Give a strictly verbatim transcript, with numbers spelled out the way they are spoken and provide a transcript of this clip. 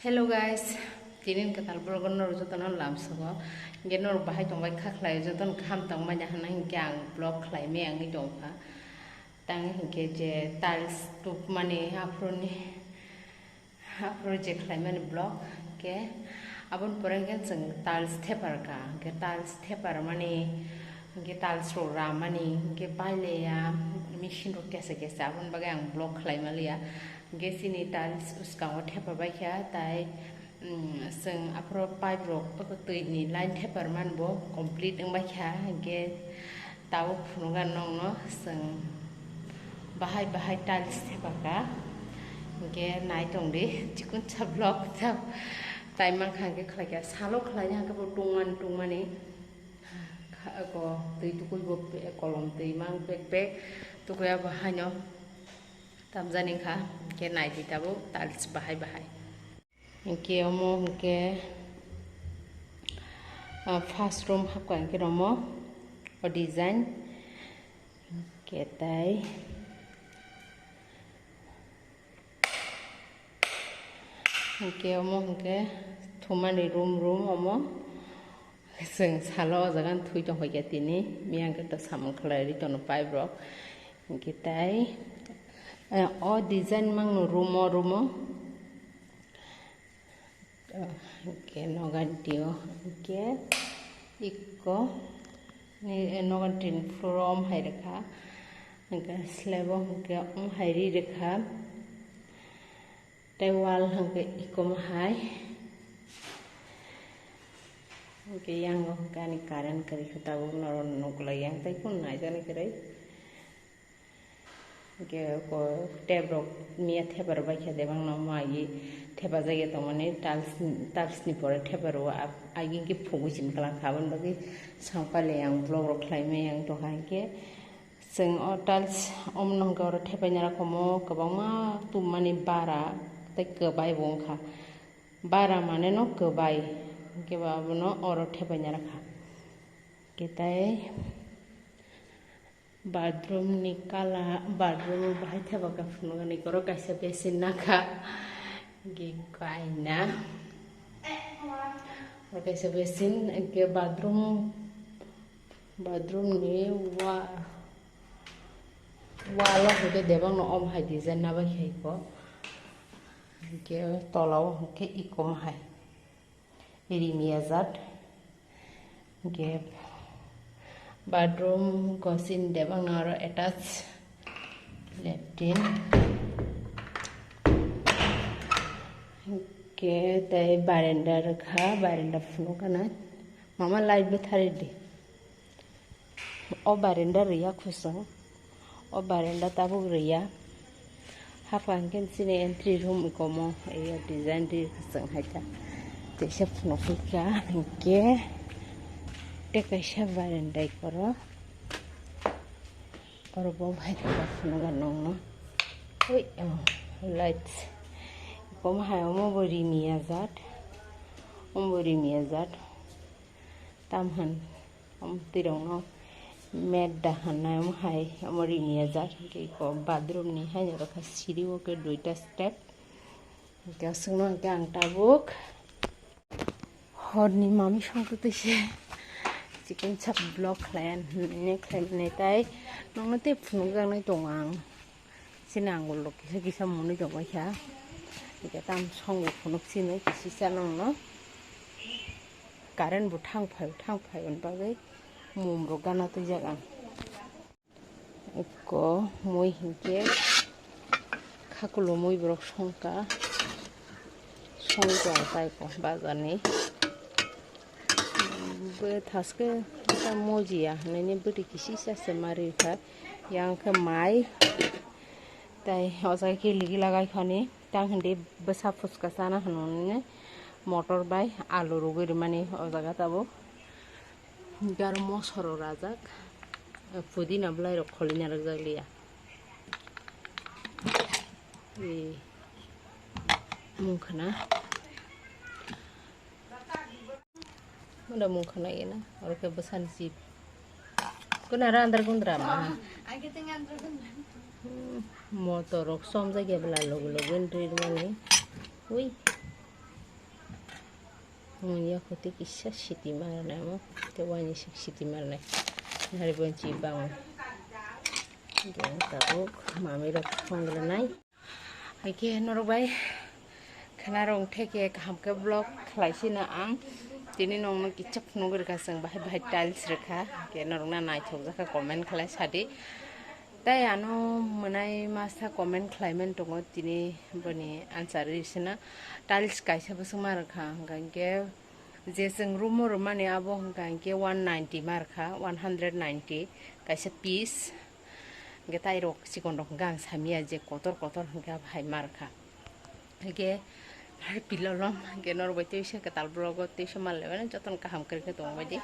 Hello guys, tini kwtal vlog no jotono lamsogo. Hinkhe norok bahai tongbai kha khlai, jotono kaham tongmani hwnna hinkhe ang vlog khlaimai wngwi tongkha. Tang hinkhe je tiles tubmani aphuruni, aphuru je khlaimani vlog, hinkhe aboni pore hinkhe chwng tiles thepar kha. Hinkhe tiles thepar mani, hinkhe tiles rok ramani hinkhe paileya, machine rok kesa kesa, aboni bagwi ang vlog khlaimaliya. Hinkhe chini tiles bwskango thepa baikha, tai, mm, chwng aphuru pipe rok twi ni line thepar mani bo complete wngbaikha, hinkhe tabuk phunukha nokno chwng bahai bahai tiles thepakha, hinkhe nai tongdi chikon sa vlog sa tai mankha, hinkhe khlaikha salo khlaina hinkhe bo tungmani tungmani kha-, ko twi tukui bo pe-, kolom twi mang pek pek tukui abo haino. Tamjani kha, hinkhe naidi tabuk tiles bahai bahai. Hinkhe omo hinkhe, ah, first room hakha hinkhe omo o design. Hinkhe tai, hinkhe omo hinkhe thumani room, room omo. Chwng salo o jaga no thui tongkha khe tini, miyang khe to samung khlai rwi tono pipe rok. Hinkhe tai, eh, o design mangno room o, room o. Oh, hinkhe noganti o, hinkhe ikko ni, eh, noganti ni floor o om hai rwkha. Hinkhe slab o hinkhe om hai ri rwkha. Tei wall hwnkhe ikom hai. Hwnkhe yango hwnkhe ani current kwrwi khe tabuk norok nuklai yang tei kunu naijani kwrwi. Hwnkhe ko tep rok miya thepar bai khe debang no mai thepajak ya tongmani tiles, tiles ni pore thepar o ag-, agi hwnkhe phugui simi kwlangkha aboni bagwi sangpali ang vlog rok khlai maya wng tongkha hwnkhe. Chwng o tiles omno hwnkhe oro thepaina rok omo kwbangma tubumani bara tei kwbai bo wngkha. Bara mane no kwbai, hwnkhe ba abono oro thepaina rwkha. Hwnkhe tai bathroom ni kala, bathroom o bahai thepakha phunukani oro kaisa basin nakha. Hwnkhe kaina. Oro kaisa basin, hwnkhe bathroom, bathroom ni wa-, wall o hwnkhe debang no om hai design nabai khaiko. Hwnkhe tola o hwnkhe ikom hai. Rimi ajat. Hwnkhe bathroom kosin debang no aro attach latrine. Hwnkhe tei barenda rwkha, barenda phunukgana. Mama light bwthari di. O barenda rwya khusung. O barenda tabuk rwya. Hapang khe chini entry room ikomo, eya design ri khusung hai ta. Teisa phunukgwi kha hwnkhe tei kaisa barenda ikoro. Oro bo hai ta phunukgo nokno. Ui, oh, lights. Ikomo hai omo bo rimi ajat. Omo bo rimi ajat. Tam hwn, omo twi rok no mat da hwn nai omo hai, omo rimi ajak. Hwnkhe iko bathroom ni hai ni rok kha siri o khe duita step. Hwnkhe aswk no hwnkhe ang tabuk hor ni mami song twi se chikon sa vlog khlai ya hwnwi khlai mani tai nokno tei phunuk jak nai tongo ang. Chini angul rok kisa kisa mwnwi tongbai kha. Hwnkhe tam song bo phunuk sini kisi cha nokno. Current bo thang phai, thang phai hwn bagwi mum rok gana twijak ang. Eko mui hinkhe khakulo mui borok songkha. Songkha tai ko bazar ni. Bo thaske ta mojiya hwnwi bwtwi kisi cha se ma ri kha. Yang khe mai. Tai o jaga khe ligi lagai khani, tang hindi bwsa phuska chana hwnwi motor bai alu rwgwi rwmani o jaga tabuk. Hwnkhe aro moso rok rajak, pudina bwlai rok kholi narwkjak liya. E, mungkhana. Munda mung khana ina, oro khe bwsani chip. Kuna ra andar gundra ma. Hmm, motor rok somjak ya bwla logo logo wngwi rwmani. Ui. Mung ya khuti kisa siti marnai mo, te wani sik siti marnai. Nari bonchi bang. Yang tabuk mami rok phone nai. Haike norok bai khana rong theke kaham ke vlog khlai sina ang. Tini nong no kichak nugri ka seng bahai bahai tiles rikha. Ke norok na naithok jaka comment khlai sadi. Tai ano mwnai masa comment khlaiman tongo tini boni answer ri sina. Tiles kaisa bwswk ma rwkha, hwnkha hinkhe je chwng room o rwmani abo hwnkha hinkhe one ninety ma rwkha, one hundred ninety kaisa piece. Hinkhe tai rok chikon rok hwnkha ang samya je kotor kotor hwnkha hai ma rwkha. Hinkhe pillow lom hinkhe norok bai tei se kwtal vlog o tei se ma le mani jotono kaham kwrwikhe tongbaidi.